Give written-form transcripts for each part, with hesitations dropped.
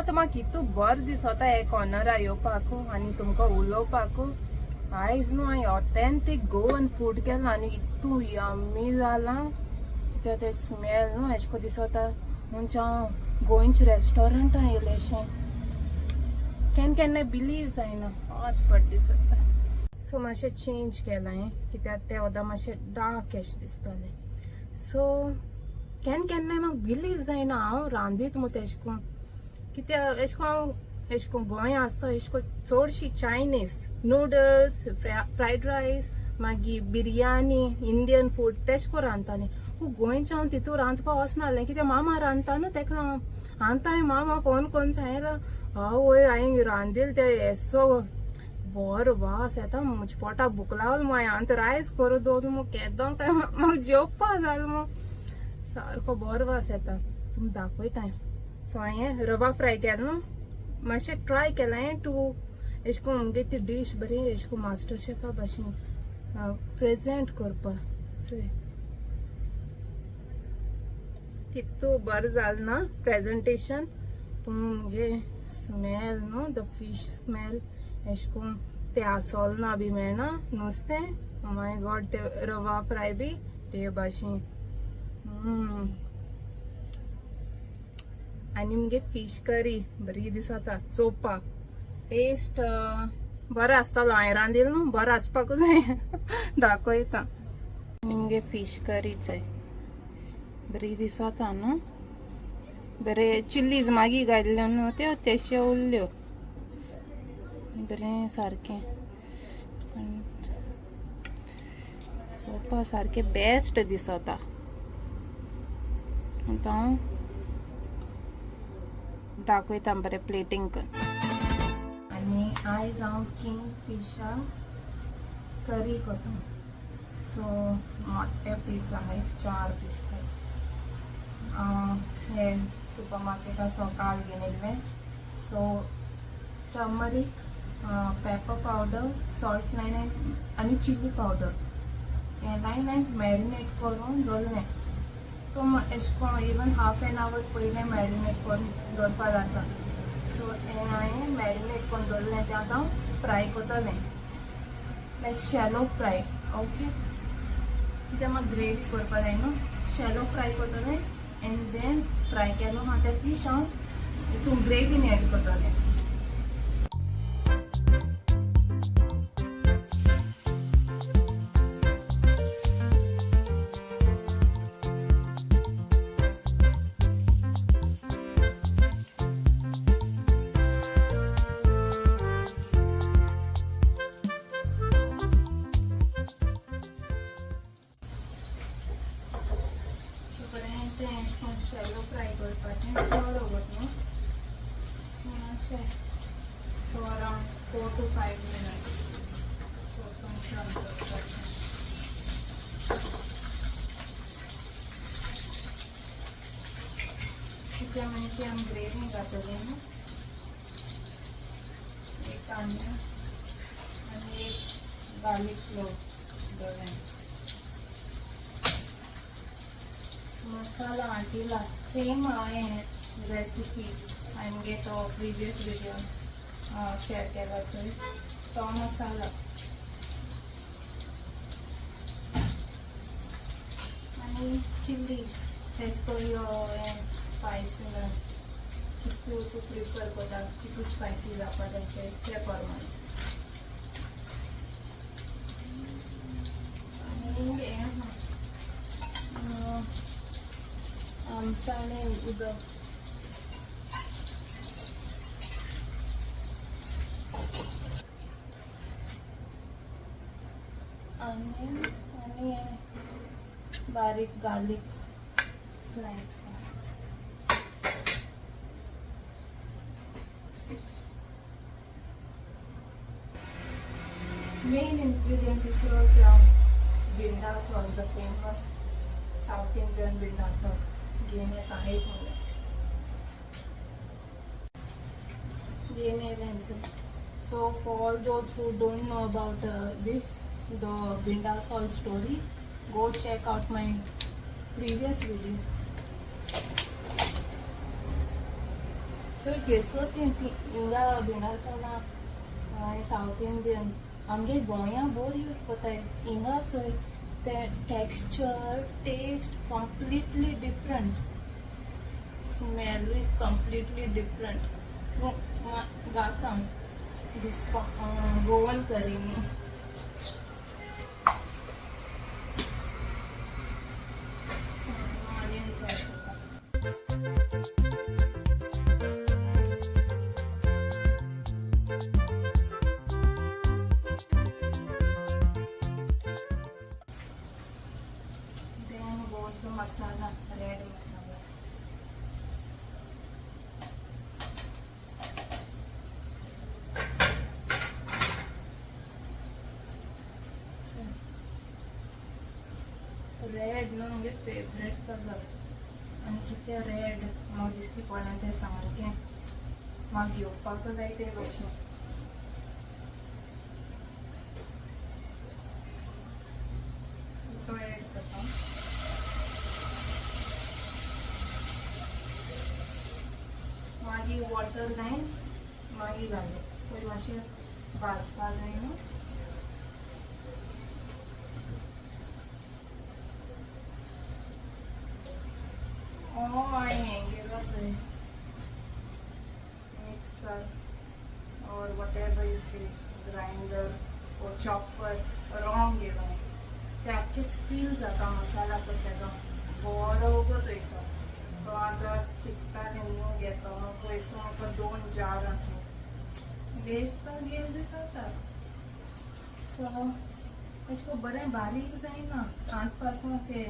आतां म्हाका कितू बरें दिसता हे कॉर्नरा येवपाकू आनी तुमकां उलोवपाकू. आयज न्हू हांवें ऑथेंटीक गोवन फूड केलां आनी इतू यम्मी जालां. कित्याक तें स्मेल न्हू एशें कोन्न दिसता म्हणजे हांव गोंयच्या रेस्टॉरंटान येयलेशें. केन्ना केन्ना बिलीव जायना, हॉट दिसता. सो मातशें चेंज केलां हांवें, कित्याक तें वोदां मातशें डार्क अशें दिसतालें. सो केन्ना केन्नाय म्हाका बिलीव जायना हांव रांदीत मु तेशें कोन्न, कित्याक एशें कोन्न हांव एशें कोन्न गोंया आसता एशें कोन्न चडशी चायनीज नुडल्स, फ्रायड रायस, मागीर बिरयानी, इंडियन फूड तेशें कोन्न रांदतालें. पूण गोंयचें हांव तितू रांदपाक वचनासलें, कित्याक मामा रांदता न्हू तेका लागून. आतां हांवें मामा फोन करून सांगलां, आवय हांवें रांदिल तें येसो बरो वास येता, म्हज्या पोटाक भूक लागल मु, हांवें आतां रायस करून दवर मु, केदो काय म्हाका जेवपा जाल मु, सारको बरो वास येता. तुमकां दाखयता. सो हांवें रवा फ्राय केलो न्हू, मातशें ट्राय केलें हांवें टू एशें कोन्न मुगे ती डीश बरी एशें कोन्न मास्टर शेफा भाशेन प्रेजेंट करपाक. चोय तितू बरें जालें ना प्रेजेंटेशन, पूण मुगे स्मेल न्हू, the fish smell एशें कोन्न तें आसोलना बी मेळना नुस्तें, माय गॉड, ते रवा फ्राय बी ते भाशेन. आनी मुगे फीश करी बरी दिसता चोवपाक, टेस्ट बरो आसतलो. हांवें रांदिल न्हू, बरो आसपाकूच जाय. दाखयता. आनी मुगे फीश करी चोय बरी दिसता न्हू, बरे चिल्लीज मागीर घातल्यो न्हू त्यो तेश्यो उरल्यो बरें सारकें. चोवपा सारकें बेस्ट दिसता. आतां हांव दाखयता बरें प्लेटींग कर. आनी आयज हांव किंग फिशा करी करता. सो मोठे पीस आहाय, 4 पीस आहाय. हे सुपर मार्केटा सकाळ घेवन येयल्ले. So turmeric, pepper powder, salt लायन आनी चिली पावडर हें लायन हांवें मॅरिनेट करून दवरलें. तो एशें कोन्न इवन हाफ एन our पयलें मॅरिनेट करून दवरपा जाता. सो हें हांवें मॅरिनेट करून दवरलें, तें आतां हांव फ्राय करतलें, लायक शॅलो फ्राय. ओके, कित्याक म्हाका ग्रेवी करपा जाय न्हू, शॅलो फ्राय करतलें एंड then fry केलो आहा तें फीश हांव हितून ग्रेवीन एड करतलें. सो बरें तें शॅलो फ्राय करपाचें, चड वगत न्हू अशें, so around 4 to 5 minutes. So करपाचें. कित्याक मागीर ती आमी ग्रेवी घातली न्हू. एक आनियन आनी एक गार्लीक क्लोव दवरलें. मसाला आंटीला सेम हांवें रेसिपी हांवें मुगे तो प्रिवियस विडियो शेअर केला थंय तो मसाला आनी chillies as per your spiciness, कितू तूं प्रिफर करता, कितू स्पायसी जावपा जाय ते प्रमाणे. आनी हें आहा आमसाणे उदक. आनी आनी बारीक garlic slice. Main ingredient is also Binda salt, the famous South Indian Binda salt. घेऊन येत आहे. घेऊन येईल. So for all those who don't know about this, the Binda salt story, go check out my previous video. चोय केसो ती हिंगा बिंडासना south Indian आमगे गोंया बोर यूज कोताय. हिंगा चोय ते टेक्स्चर, टेस्ट कंप्लिटली डिफरंट, स्मेलूय कंप्लिटली डिफरंट. घालता दिसपा गोवन करी न्हू. ऑनियन्स ऍड करता. Then goes the masala, red masala. Red न्हू म्हगे फेवरेट कलर. आनी कितें रेड म्हाका दिसली पळय तें सामकें म्हाका घेवपाक जाय ते भशेन. सो तो एड करता. मागीर वॉटर घायन मागीर घालूं. पयलीं मातशें भाजपा जाय न्हू. हो हांवें हें केलो चोय, mixer or whatever you say, grinder or chopper, wrong गेलो. ते आख्खे स्पील जाता मसाला करता तो बरो वगत वयता. सो आतां चिंत्ता तें न्यू घेतो पयसो म्हाका दोन जार आहा वेस्ट तो गेल दिसता. सो अशें करून बरें बारीक जायना. आंत पासून ते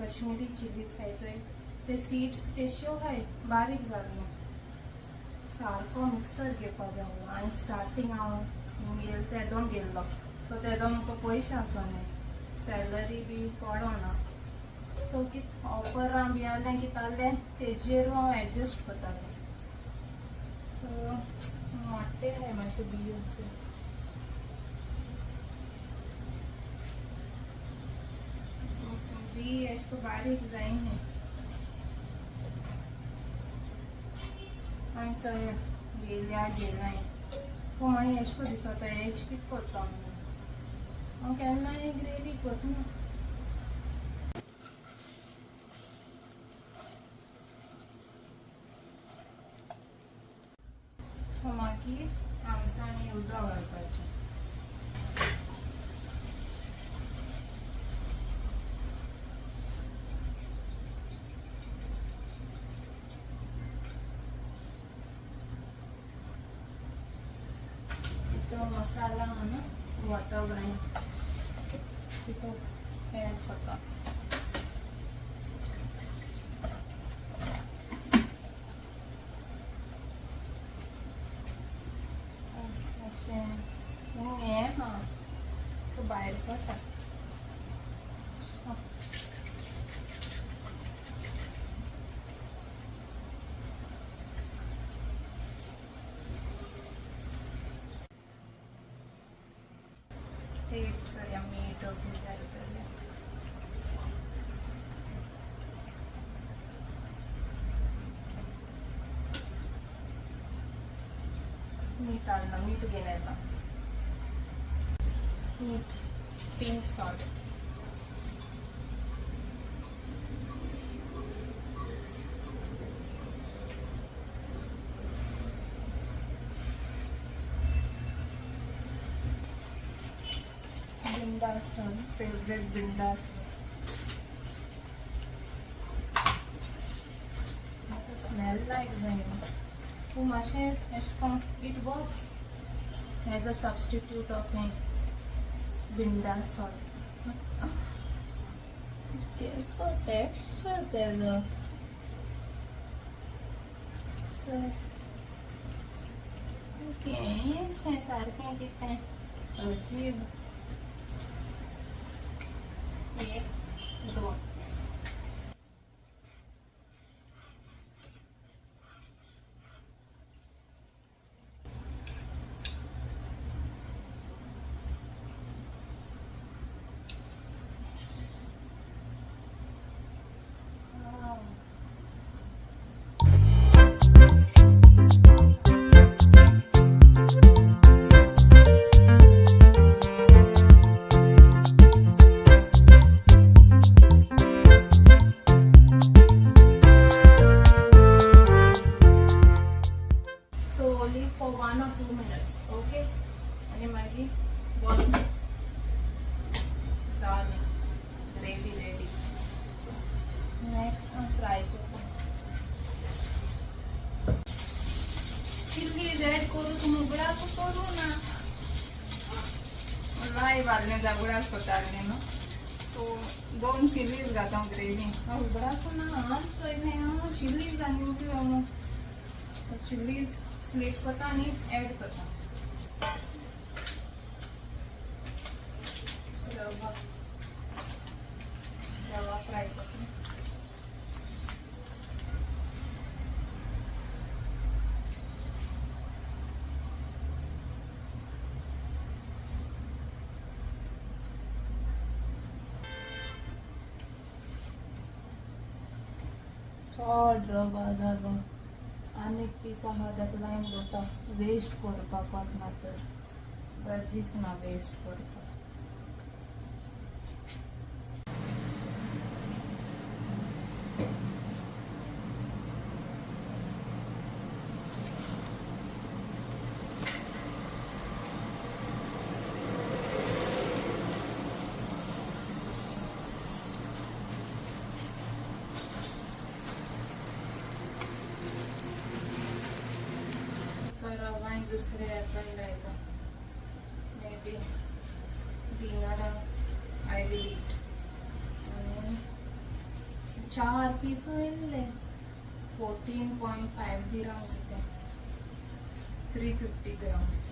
कश्मीरी चिलीज खायचोय, ते सीड्स तेश्यो खाय बारीक जाल्ले. सारको मिक्सर घेवपा जाय. हांवें स्टार्टींग हांव गेल तेदोन गेल्लो, सो तेदो म्हाका पयशे आसोना, सॅलरी बी पडोना. सो कित ऑफरां बी आहलें कितें आहलें तेजेर हांव एडजस्ट करतालें. सो मोठे आहाय मातशें बियो. बी अशें करून बारीक जायना. हांवें चोय गेल्या गेलाय पूण मागीर अशें करून दिसता हेच कितें करता म्हणून हांव केन्नाय ग्रेवी करना. सो मागीर आमसाणी उदक घालपाचें. तितू मसाला म्हणून वॉटर घालून तितू ऍड करता. अशें हें आहा, सो भायर पडटा. टेस्ट करया मीठ बी जाय जाल्यार. मीठ हाडना, मीठ घेवन येता. मीठ, पिंक सॉल्ट. बिंदासन, फेवरेट बिंदासन. म्हाका स्मेल लायक जायना पूण मातशें अशें करून it works as a substitute of हें बिंडासॉल. केसो टेक्स्चर तेजो चोय. केशें सारकें कितें अजीब. एक दोन. Wow. So leave for 1 or 2 minutes. Okay, आनी मागीर बंद जालें, ग्रेवी रेडी. नेक्स्ट हांव फ्राय करता. चिल्लीज ऍड करूं तूं उगडास करूं ना, लायव आहलें उगडास करतालें न्हू. सो 2 चिल्लीज घाता हांव ग्रेवी. हांव उगडास ना, हांव चोयलें हांव चिल्लीज आनी हांव चिल्लीज स्लिट करता आनी ऍड करता. रवा रवा फ्राय करता. चड रवा जालो, आनी एक पीस आहा ताका लायन दवरता. वेस्ट करपाक ना तर गरजेच ना वेस्ट करपाक. तो रवा हांवें दुसरे हातून लायला. May be डिनराक I will eat. आनी 4 पीस येयल्ले, 14.5 दिराम्स ते, 350 ग्राम्स.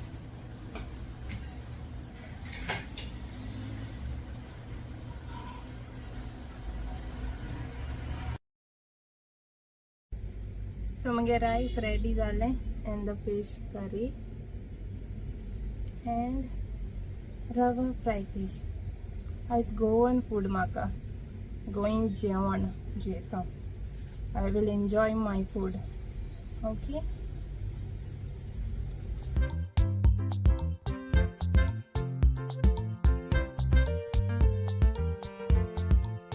सो मागीर रायस रेडी जालें and the fish curry and rava fry fish. आयज गोवन फूड म्हाका, गोवन जेवण जेता. I will enjoy my food. Okay.